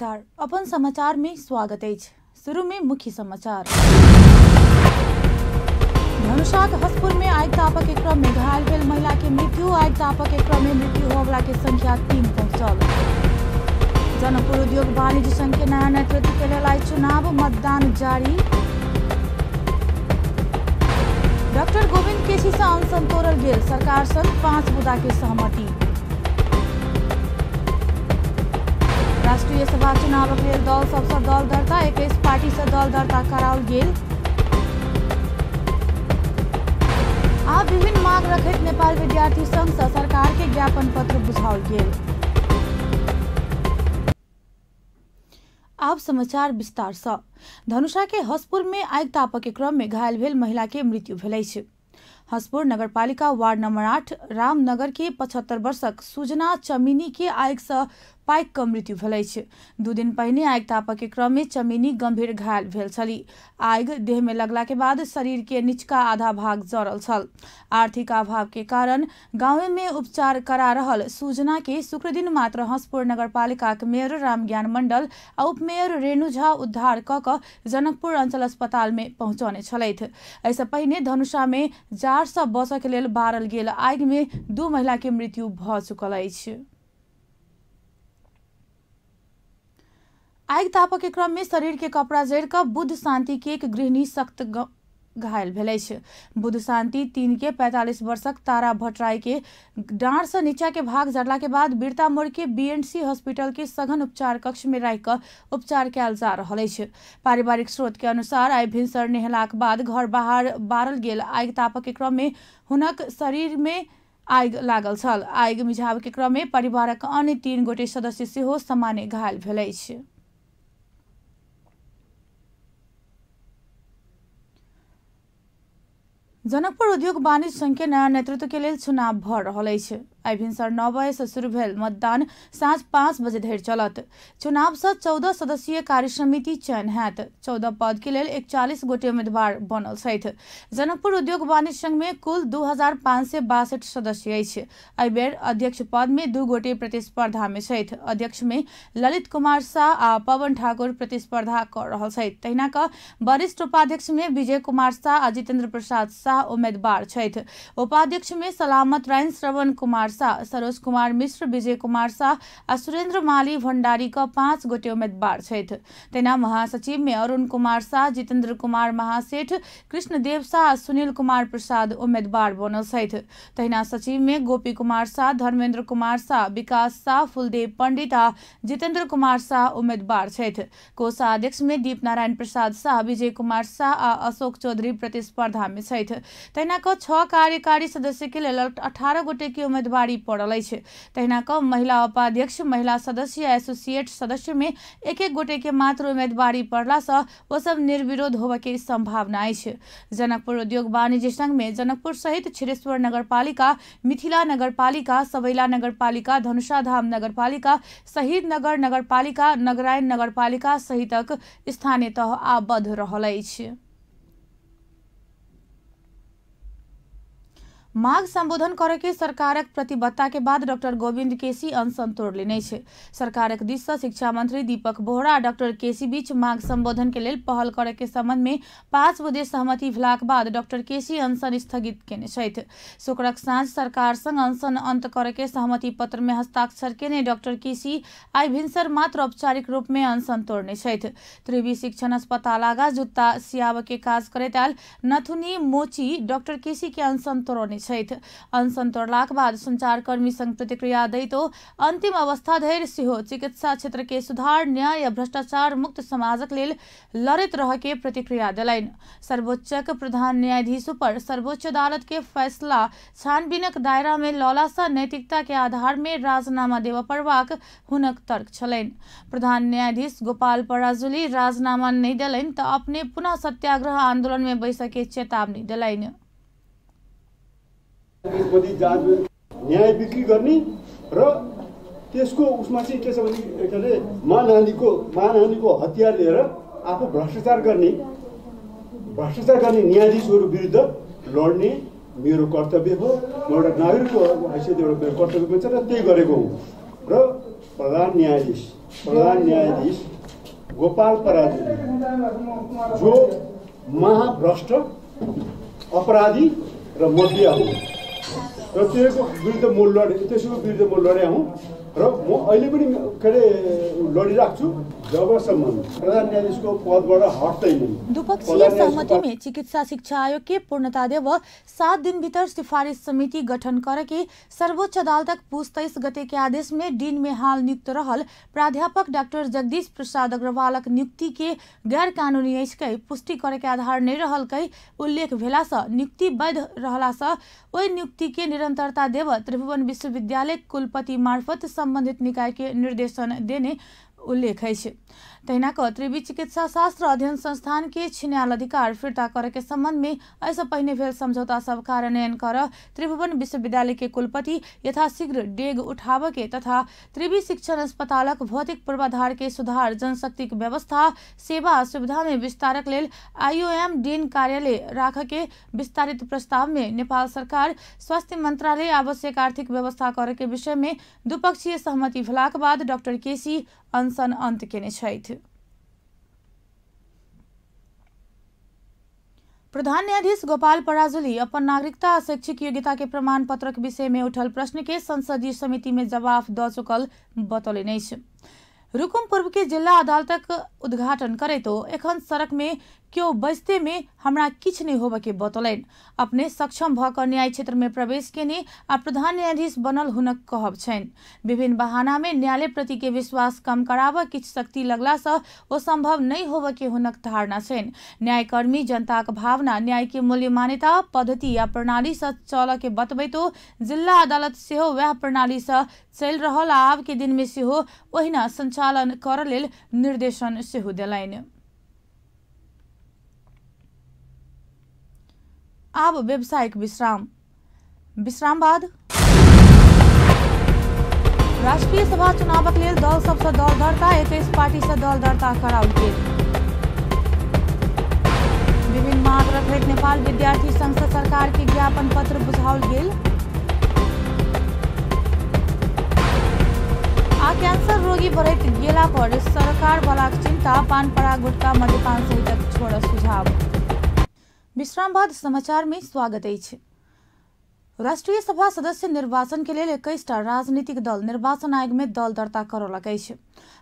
नमस्कार, अपन समाचार में स्वागत अछि। शुरू में मुख्य समाचार। धनुषाक हसपुर में आगि तापक के क्रम में घायल भेल महिला के मृत्यु। आगि तापक के क्रम में मृत्यु होवला के संख्या 3 पहुंचल। जनकपुर उद्योग वाणिज्य संघ के नया नेतृत्व के लेल आइ चुनाव मतदान जारी। डॉक्टर गोविंद केसी से अनशन तोड़ल गेल, सरकार संग 5 मुद्दा के सहमति। राष्ट्रीय सभा चुनाव के लेल दल सबसँ दल दर्ता, 21 पार्टी से दल दर्ता कराओल गेल। आ विभिन्न मांग रखैत नेपाल विद्यार्थी संघ से सरकार के ज्ञापन पत्र बुझाओल गेल। आप समाचार विस्तार से। धनुषा के हसपुर में आगि तापक के क्रम में घायल भेल महिला के मृत्यु भेल अछि। हसपुर नगरपालिका वार्ड नंबर 8 रामनगर के 75 वर्षक सुजना चमिनी के आगि से पाकि कऽ मृत्यु भेल अछि। 2 दिन पहिने आगि तापक के क्रम में चमिनी गंभीर घायल भेल छली। आगि देह में लगला के बाद शरीर के निचका आधा भाग जरल छल। आर्थिक अभाव के कारण गांवे में उपचार करा रहल सुजना के शुक्रदिन मात्र हसपुर नगरपालिका के मेयर रामज्ञान मंडल आ उपमेयर रेणु झा उद्धार कऽ कऽ जनकपुर अंचल अस्पताल में पहुंचौने छलथि। एहिसँ पहिने धनुषा में जार सँ बचऽ के लेल बारल गेल आगि में 2 महिला के मृत्यु भऽ चुकल अछि। आगि तापक के क्रम में शरीर के कपड़ा जरि कऽ बुद्ध शांति के एक गृहिणी सख्त घायल भेल अछि। बुद्ध शांति 3 के 45 वर्षक तारा भट्टराई के डाँड़ से नीचा के भाग जरला के बाद बिरता मोड़ के बीएनसी हॉस्पिटल के सघन उपचार कक्ष में राखि कऽ उपचार कयल जा रहल अछि। पारिवारिक स्रोत के अनुसार आइ भिनसर नहेलाक बाद घर बाहर बारल गेल आगि तापक के क्रम में हुनक शरीर में आगि लागल छल। आगि मिझाब के क्रम में परिवारक अन्य 3 गोटे सदस्य सेहो सामान्य घायल भेल अछि। जनकपुर उद्योग वाणिज्य संघ के नया नेतृत्व के लेल चुनाव भऽ रहल अछि। आइ भिनसर 9 बजे से शुरू भेल मतदान साँझ 5 बजे धरि चलत। चुनाव से 14 सदस्यीय कार्यसमिति चयन हैत। 14 पद के लेल 41 गोटे उम्मीदवार बनल छथि। जनकपुर उद्योग वाणिज्य संघ में कुल 2562 सदस्य अछि। एहि बेर अध्यक्ष पद में 2 गोटे प्रतिस्पर्धा में छथि। अध्यक्ष में ललित कुमार शाह आ पवन ठाकुर प्रतिस्पर्धा कऽ रहल छथि। तहिना कऽ वरिष्ठ उपाध्यक्ष में विजय कुमार शाह आ जितेंद्र प्रसाद शाह उम्मीदवार छथि। उपाध्यक्ष में सलामत राय, श्रवण कुमार शाह, सरोज कुमार मिश्र, विजय कुमार शाह आ सुरेंद्र माली भंडारी क 5 गोटे उम्मीदवार छथि। तहिना महासचिव में अरुण कुमार शाह, जितेंद्र कुमार महासेठ, कृष्णदेव शाह आ सुनील कुमार प्रसाद उम्मीदवार बनल छथि। तहिना सचिव में गोपी कुमार शाह, धर्मेंद्र कुमार शाह, विकास शाह, फुलदेव पंडित आ जितेंद्र कुमार शाह उम्मीदवार छथि। कोषाध्यक्ष में दीप नारायण प्रसाद शाह, विजय कुमार शाह आ अशोक चौधरी प्रतिस्पर्धा में छथि। तहिना क 6 कार्यकारी सदस्य के लेल 18 गोटे के उम्मीदवारी पड़ल अछि। तहिना क महिला उपाध्यक्ष, महिला सदस्य, एसोसिएट सदस्य में 1-1 गोटे के मात्र उम्मीदवारी पड़ला से ओ सब निर्विरोध होबय के संभावना अछि। जनकपुर उद्योग वाणिज्य संघ में जनकपुर सहित छिरेश्वर नगरपालिका, मिथिला नगरपालिका, सबैला नगरपालिका, धनुषाधाम नगरपालिका, शहीद नगर नगरपालिका, नगरायण नगरपालिका सहितक स्थानीय तह आबद्ध रहल अछि। माग संबोधन करे के सरकारक प्रतिबद्धता के बाद डॉक्टर गोविंद केसी अनशन तोड़ लेने छै। सरकारक दिस से शिक्षा मंत्री दीपक बोहरा डॉक्टर केसी बीच माग संबोधन के लेल पहल करे के संबंध में 5 बजे सहमति भेलाक बाद डॉक्टर केसी अनशन स्थगित केने छथि। शुक्रक साँझ सरकार संग अनशन अंत करे के सहमति पत्र में हस्ताक्षर केने डॉक्टर केसी आइ भिनसर मात्र औपचारिक रूप में अनशन तोड़ने छथि। त्रिवी शिक्षण अस्पताल आगा जुत्ता सियाब के काज करैत आयल नथुनी मोची डॉक्टर केसी के अनशन तोड़ने छथि। अनशन तोड़लाक बाद संचारकर्मी संग प्रतिक्रिया दैत अंतिम अवस्था धरि सेहो चिकित्सा क्षेत्र के सुधार, न्याय आ भ्रष्टाचार मुक्त समाजक लेल लड़ैत रह के प्रतिक्रिया देलनि। सर्वोच्चक प्रधान न्यायाधीश पर सर्वोच्च अदालत के फैसला छानबीनक दायरा में लौला सँ नैतिकता के आधार में राजीनामा देबऽ पड़बाक हुनक तर्क छलनि। प्रधान न्यायाधीश गोपाल पराजुली राजीनामा नहि देलनि तऽ अपने पुनः सत्याग्रह आंदोलन में बैसऽ के चेतावनी देलनि। न्याय बिक्री गर्ने र त्यसको उसमा चाहिँ के छ भने के मानहानिको हतियार लिएर आफू भ्रष्टाचार गर्ने न्यायाधीशहरू विरुद्ध लड्ने मेरो कर्तव्य हो। म एउटा नागरिकको हैसियतले एउटा मेरो कर्तव्य पनि छ र त्यही गरेको हुँ। र प्रधान न्यायाधीश गोपाल पराजुली जो महाभ्रष्ट अपराधी र मदिया हुन् र त्यसको विरुद्ध म लडेँ, त्यसको विरुद्ध म लडेँ हुँ र म अहिले पनि के अरे लडिरहेको छु जबसम्म प्रधान न्यायाधीशको पदबाट हट्दैन। द्विपक्षीय सहमति में चिकित्सा शिक्षा आयोग के पूर्णता देव 7 दिन भीतर सिफारिश समिति गठन करके सर्वोच्च अदालतक पुस 23 गते के आदेश में डीन में हाल नियुक्त रहल प्राध्यापक डॉक्टर जगदीश प्रसाद अग्रवालक नियुक्ति के गैर कानूनी अछि कहि पुष्टि करे के आधार नहीं रहल कहि उल्लेख भेला सँ नियुक्ति वैध रहला सँ ओहि नियुक्ति के निरंतरता देव त्रिभुवन विश्वविद्यालय कुलपति मार्फत संबंधित निकाय के निर्देशन देने उल्लेख अछि। तहिना क त्रिवी चिकित्सा शास्त्र अध्ययन संस्थान के छिनाल अधिकार फिर्ता करे के संबंध में एहिसँ पहिने भेल समझौता सब कार्यान्वयन कर त्रिभुवन विश्वविद्यालय के कुलपति यथाशीघ्र डेग उठाबऽ के तथा त्रिवी शिक्षण अस्पतालक भौतिक पूर्वाधार के सुधार, जनशक्तिक व्यवस्था, सेवा सुविधा में विस्तारक लेल आईओएम डीन कार्यालय राखऽ के विस्तारित प्रस्ताव में नेपाल सरकार स्वास्थ्य मंत्रालय आवश्यक आर्थिक व्यवस्था करे के विषय में द्विपक्षीय सहमति भेलाक बाद डॉक्टर केसी अनशन अंत केने छथि। प्रधान न्यायाधीश गोपाल पराजुली अपन नागरिकता आ शैक्षिक योग्यता के प्रमाण पत्रक विषय में उठल प्रश्न के संसदीय समिति में जवाब द चुकल बतौलनि अछि। रुकुम पूर्व के जिला अदालतक उद्घाटन करैतो एखन सड़क में क्यों बजते में हमरा किछु नहीं होबऽ के बतौलनि। अपने सक्षम भऽ कऽ न्याय क्षेत्र में प्रवेश केने आ प्रधान न्यायाधीश बनल हुनक कहब छनि। विभिन्न बहाना में न्यायालय प्रति के विश्वास कम कराबऽ किछु शक्ति लगला सँ ओ संभव नहीं होबऽ के हुनक धारणा छनि। न्यायकर्मी जनताक भावना, न्याय के मूल्य मान्यता, पद्धति आ प्रणाली सँ चलऽ के बतबैतो जिला अदालत सेहो वएह प्रणाली सँ चलि रहल आ आब के दिन में सेहो ओहिना संचालन करऽ लेल निर्देशन सेहो देलनि। आब व्यावसायिक विश्राम। विश्राम बाद राष्ट्रीय सभा चुनावक लेल दल सबसँ दल दर्ता, 21 पार्टी से दल दर्ता कराओल गेल। विभिन्न मांग रखैत नेपाल विद्यार्थी संघ से सरकार के ज्ञापन पत्र बुझाओल गेल। आ कैंसर रोगी बढ़ैत गेला पर सरकार वालाक चिंता, पान पराग गुटखा मद्यपान सहितक छोड़ सुझाव। विश्राम बाद समाचार में स्वागत अछि। राष्ट्रीय सभा सदस्य निर्वाचन के लेल 21टा राजनीतिक दल निर्वाचन आयोग में दल दर्ता करौलक अछि।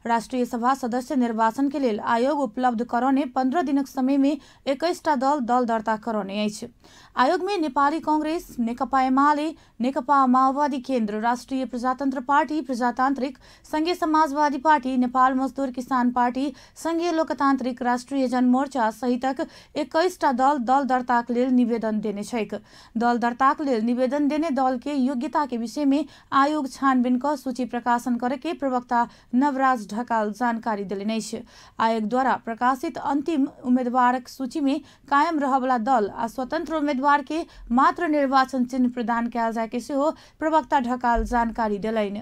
राष्ट्रीय सभा सदस्य निर्वाचन के लेल आयोग उपलब्ध करौने 15 दिनक समय में 21टा दल दल दर्ता करौने अछि। आयोग में नेपाली कांग्रेस, नेकपा एमाले, नेकपा माओवादी केन्द्र, राष्ट्रिय प्रजातन्त्र पार्टी, प्रजातान्त्रिक संघीय समाजवादी पार्टी, नेपाल मजदूर किसान पार्टी, संघीय लोकतान्त्रिक राष्ट्रिय जनमोर्चा सहितक 21टा दल दल दर्ताक लेल निवेदन देने छैक। दल दर्ताक लेल निवेदन देने दल के योग्यता के विषय में आयोग छानबीन क सूची प्रकाशन करे के प्रवक्ता नवराज ढकाल जानकारी देलनि अछि। आयोग द्वारा प्रकाशित अंतिम उम्मीदवारक सूची में कायम रहवला दल आ स्वतंत्र उम्मीदवार के मात्र निर्वाचन चिन्ह प्रदान कयल जाय के सेहो प्रवक्ता ढकाल जानकारी देलनि।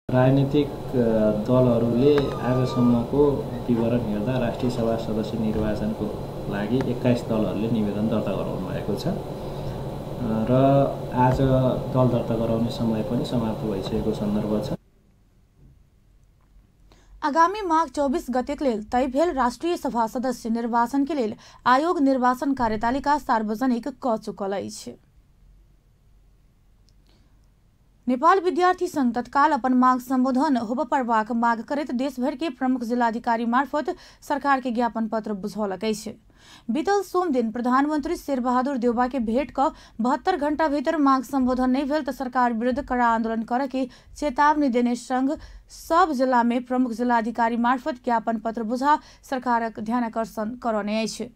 राजनीतिक दलहरूले आजसम्मको विवरण हेर्दा राष्ट्रिय सभा सदस्य निर्वाचनको लागि 21 दलहरूले निवेदन दर्ता गराउनु भएको छ र आज दल दर्ता गराउने समय पनि समाप्त भइसकेको सन्दर्भ छ। आगामी माघ 24 गतेक लेल तय भेल राष्ट्रिय सभा सदस्य निर्वाचन के लेल आयोग निर्वाचन कार्यतालिका सार्वजनिक क चुकल अछि। नेपाल विद्यार्थी संघ तत्काल अपन माग सम्बोधन होबय पड़बाक माग करैत देशभर के प्रमुख जिलाधिकारी मार्फत सरकार के ज्ञापन पत्र बुझौलक अछि। बीतल सोम दिन प्रधानमंत्री शेरबहादुर देउबा के भेंट क 72 घंटा भीतर मांग संबोधन नहीं भेल त सरकार विरुद्ध कड़ा आंदोलन करे के चेतावनी देने संघ सब जिला में प्रमुख जिलाधिकारी मार्फत ज्ञापन पत्र बुझा सरकारक ध्यानाकर्षण करौने अछि।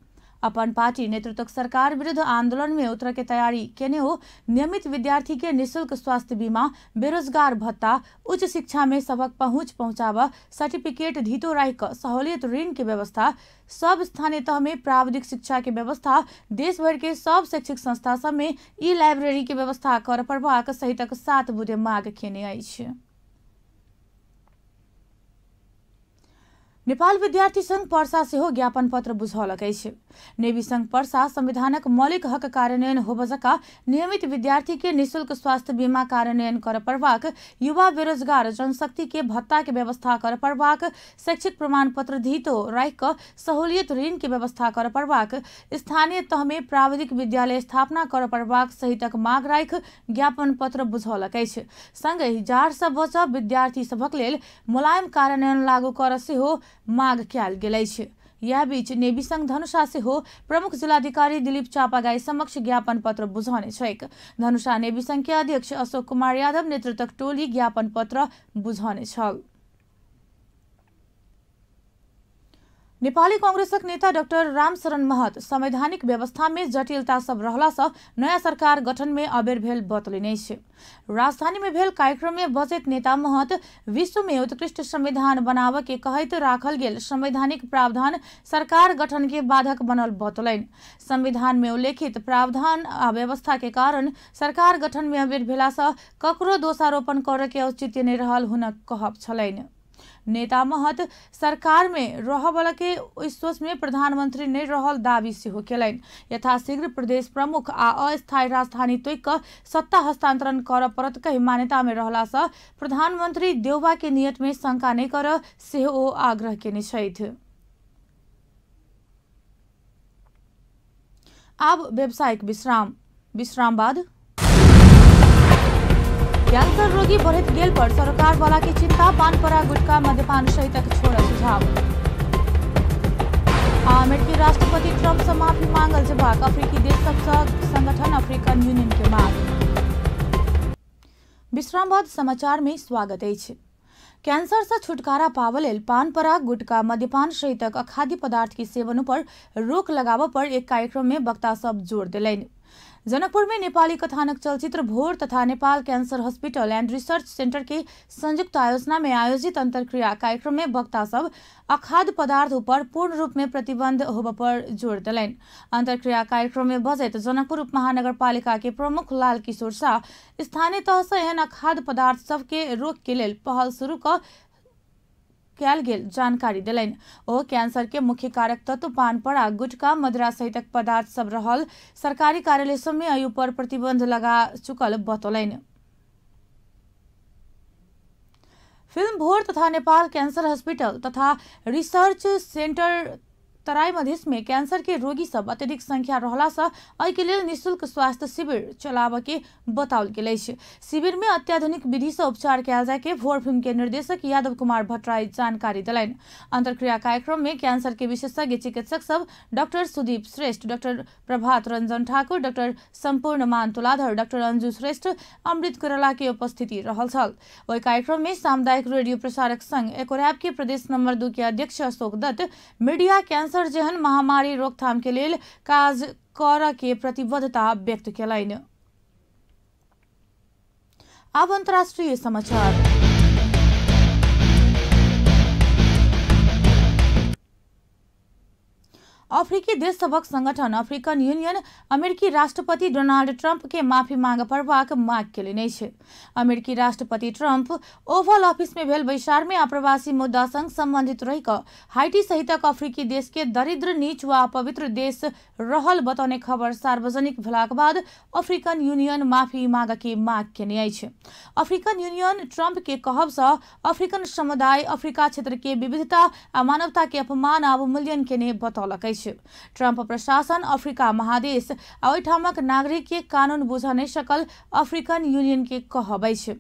अपन पार्टी नेतृत्वक सरकार विरुद्ध आंदोलन में उतर के तैयारी केने हो नियमित विद्यार्थी के निःशुल्क स्वास्थ्य बीमा, बेरोजगार भत्ता, उच्च शिक्षा में सबक पहुंच पहुंचावा, सर्टिफिकेट धितो राख सहूलियत ऋण के व्यवस्था, सब स्थानीय तह में प्राविधिक शिक्षा के व्यवस्था, देश भर के सब शैक्षिक संस्था सब में ई लाइब्रेरी के व्यवस्था कर पड़बाक सहितक 7 बुँदे माग केने अछि। नेपाल विद्यार्थी संघ पर्सा सेहो ज्ञापन पत्र बुझौलक अछि। नेवी संघ पर्सा संविधानक मौलिक हक कार्यान्वयन होब जका नियमित विद्यार्थी के निःशुल्क स्वास्थ्य बीमा कार्यान्वयन कर पड़बाक, युवा बेरोजगार जनशक्ति के भत्ता के व्यवस्था कर पड़बाक, शैक्षिक प्रमाण पत्र धितो राखि कऽ सहूलियत ऋण के व्यवस्था कर पड़बाक, स्थानीय तह में प्राविधिक विद्यालय स्थापना कर पड़बाक सहितक माग राखि ज्ञापन पत्र बुझौलक अछि। संगहि जाड़ सँ बचब विद्यार्थी सभक लेल मुलायम कार्यान्वयन लागू कर सेहो माग कयल गेल अछि। यह बीच नेवी संघ धनुषा सेहो प्रमुख जिलाधिकारी दिलीप चापागाई समक्ष ज्ञापन पत्र बुझौने छैक। धनुषा नेवी संघ के अध्यक्ष अशोक कुमार यादव नेतृत्वक टोली ज्ञापन पत्र बुझौने छल। नेपाली कांग्रेसक नेता डाक्टर रामशरण महत संवैधानिक व्यवस्था में जटिलता सब रहला सँ नयाँ सरकार गठन में अबेर भेल बतौलनि अछि। राजधानी में भेल कार्यक्रम में बजैत नेता महत विश्व में उत्कृष्ट संविधान बनाबऽ के कहैत राखल गेल संवैधानिक प्रावधान सरकार गठन के बाधक बनल बतौलनि। संविधान में उल्लेखित प्रावधान आ व्यवस्था के कारण सरकार गठन में अबेर भेला सँ ककरो दोषारोपण करऽ के औचित्य नहि रहल हुनक कहब छलनि। नेता महत सरकार में रहऽवला के ओहि सोच में प्रधानमंत्री नहि रहल दावी सेहो केलनि। यथाशीघ्र प्रदेश प्रमुख आ अस्थायी राजधानी तोकि कऽ सत्ता हस्तांतरण करऽ पड़त कहि मान्यता में रहला सँ प्रधानमंत्री देउबा के नियत में शंका नहि करऽ सेहो ओ आग्रह केने छथि। आब व्यावसायिक विश्राम। विश्राम बाद कैंसर रोगी बढ़ैत गेल पर सरकार वाला के चिंता, पान परा गुटखा मद्यपान सहितक छोड़ सुझाव। अमेरिकी राष्ट्रपति ट्रंप से माफी मांगल जेबाक अफ्रीकी देश सब संगठन अफ्रीकन यूनियन के मांग। विश्राम बाद समाचार में स्वागत अछि। कैंसर से छुटकारा पाबऽ लेल पान पराग गुटखा मद्यपान सहितक अखाद्य पदार्थ के सेवन पर रोक लगाबऽ पर एक कार्यक्रम में वक्ता सब जोर देलनि। जनकपुर में नेपाली कथानक चलचित्र भोर तथा Nepal cancer hospital and research centre के संयुक्त आयोजना में आयोजित अंतर्क्रिया कार्यक्रम में वक्ता सब अखाद्य पदार्थ पर पूर्ण रूप में प्रतिबंध होबऽ पर जोर देलनि। अंतर्क्रिया कार्यक्रम में बजैत जनकपुर उप महानगरपालिका के प्रमुख लाल किशोर शाह स्थानीय तह से एहन अखाद्य पदार्थ सबके रोक के लेल पहल शुरू कयल गेल जानकारी देलनि। ओ कैंसर के मुख्य कारक तत्व पान पराग गुटखा मदिरा सहितक पदार्थ सब रहल सरकारी कार्यालय सब में एहि पर प्रतिबंध लगा चुकल बतौलनि। फिल्म भोर तथा नेपाल कैंसर हॉस्पिटल तथा रिसर्च सेंटर तराई मधेश में कैंसर के रोगी सब अत्यधिक संख्या रहला सँ एहि के लेल निःशुल्क स्वास्थ्य शिविर चलाबऽ के बताओल गेल अछि। शिविर में अत्याधुनिक विधि से उपचार कयल जाय के भोर फिल्म के निर्देशक यादव कुमार भट्टराई जानकारी देलनि। अंतर्क्रिया कार्यक्रम में कैंसर के विशेषज्ञ चिकित्सक सब doctor Sudeep Shrestha, doctor Prabhat Ranjan Thakur, doctor Sampurna Man Tuladhar, doctor Anju Shrestha, Amrit Koirala के उपस्थिति रहल छल। ओहि कार्यक्रम में सामुदायिक रेडियो प्रसारक संघ एकोरैब के प्रदेश नंबर 2 के अध्यक्ष अशोक दत्त मीडिया कैंसर जेहन महामारी रोकथाम के लेल काज करऽ के प्रतिबद्धता व्यक्त केलनि। अब अंतर्राष्ट्रीय समाचार। अफ्रीकी देश सभक संगठन अफ्रीकन यूनियन अमेरिकी राष्ट्रपति डोनाल्ड ट्रंप के माफी मांग पड़बाक मांग केलनि अछि। अमेरिकी राष्ट्रपति ट्रंप ओवल ऑफिस में भेल बैसार में आप्रवासी मुद्दा संग संबंधित रहि कऽ हाइटी सहितक अफ्रीकी देश के दरिद्र, नीच व अपवित्र देश रहल बतौने खबर सार्वजनिक भेलाक बाद अफ्रीकन यूनियन माफी मांग के मांग केने अछि। अफ्रीकन यूनियन ट्रंप के कहब सँ अफ्रीकन समुदाय अफ्रीका क्षेत्र के विविधता आ मानवता के अपमान आ अवमूल्यन केने बतौलक अछि। ट्रंप प्रशासन अफ्रीका महादेश आ ओहिठामक नागरिक के कानून बुझ नहि सकल अफ्रीकन यूनियन के कहब अछि।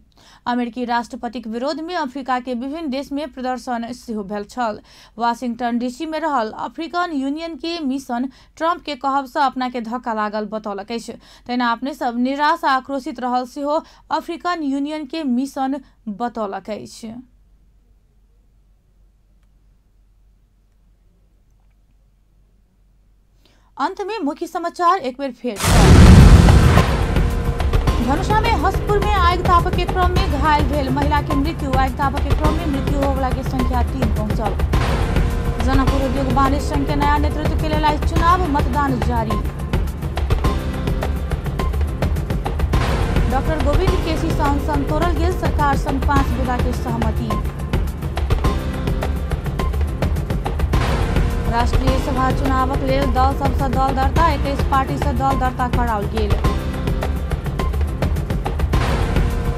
अमेरिकी राष्ट्रपतिक विरोध में अफ्रीका के विभिन्न देश में प्रदर्शन सेहो भेल छल। वाशिंगटन डीसी में रहल अफ्रीकन यूनियन के मिशन ट्रंप के कहब सँ अपना के धक्का लागल बतौलक अछि। तहिना अपने सब निराश आ आक्रोशित रहल सेहो अफ्रीकन यूनियन के मिशन बतौलक अछि। अंत में मुख्य समाचार एक बेर फेर। धनुषा में हसपुर में आगि ताप के क्रम में घायल भेल महिला के मृत्यु। आगि ताप के क्रम में मृत्यु होवला के संख्या 3 पहुंचल। जनकपुर उद्योग वाणिज्य संघ के नया नेतृत्व के लेल चुनाव मतदान जारी। डॉक्टर गोविंद केसी संग तोड़ल गेल सरकार संग 5 विधा के सहमति। राष्ट्रीय सभा चुनावक लेल दल सबसँ दल दर्ता, 21 पार्टी से दल दर्ता कराओल गेल।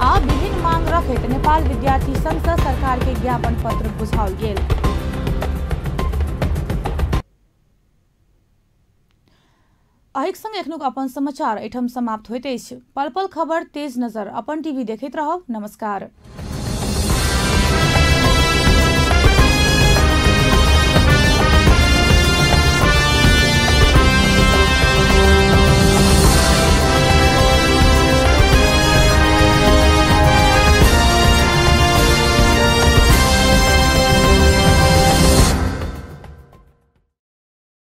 आ विभिन्न मांग रखैत नेपाल विद्यार्थी संघ से सरकार के ज्ञापन पत्र बुझाओल गेल। अहिक संग एखनुक अपन समाचार एहिठाम समाप्त होइत अछि। पल पल खबर तेज नजर अपन टीवी देखैत रहब। नमस्कार।